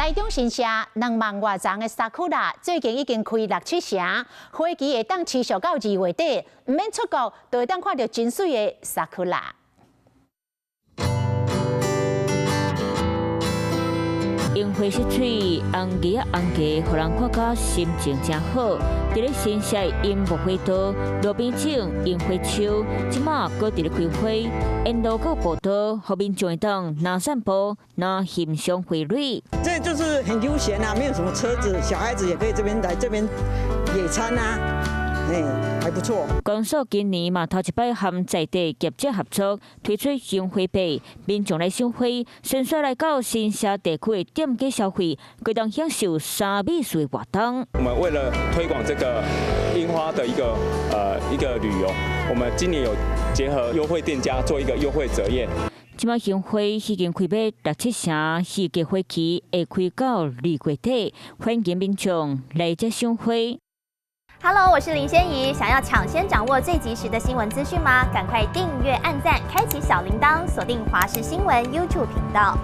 台中新社2萬外叢的桜最近已經開六七成，花期會當持續到2月底，毋免出國就會當看著真媠的桜。櫻花釋翠，紅葉仔紅雞，予人看甲心情誠好。佇咧新社櫻木花道路邊種櫻花樹，這馬閣佇咧開花，沿路閣有步道，予民眾會當若散步，若欣賞花蕊。這就是很悠閒啊，沒有什麼車子，小孩子也可以這邊來這邊野餐啊，哎，還不錯。公所今年嘛頭一擺和在地業者合作，推出櫻花幣，民眾來賞花，順紲來到新社地區的店家消費，會當享受3美數的活動。我們為了推廣這個櫻花的一個旅遊，我們今年有結合優惠店家做一個優惠折頁。這擺櫻花已經開欲六七成，預計花期會開到2月底，歡迎民眾來這賞花。 Hello，我是林仙怡，想要搶先掌握最及時的新聞資訊嗎？趕快訂閱、按讚、開啟小鈴鐺，鎖定華視新聞 YouTube 頻道。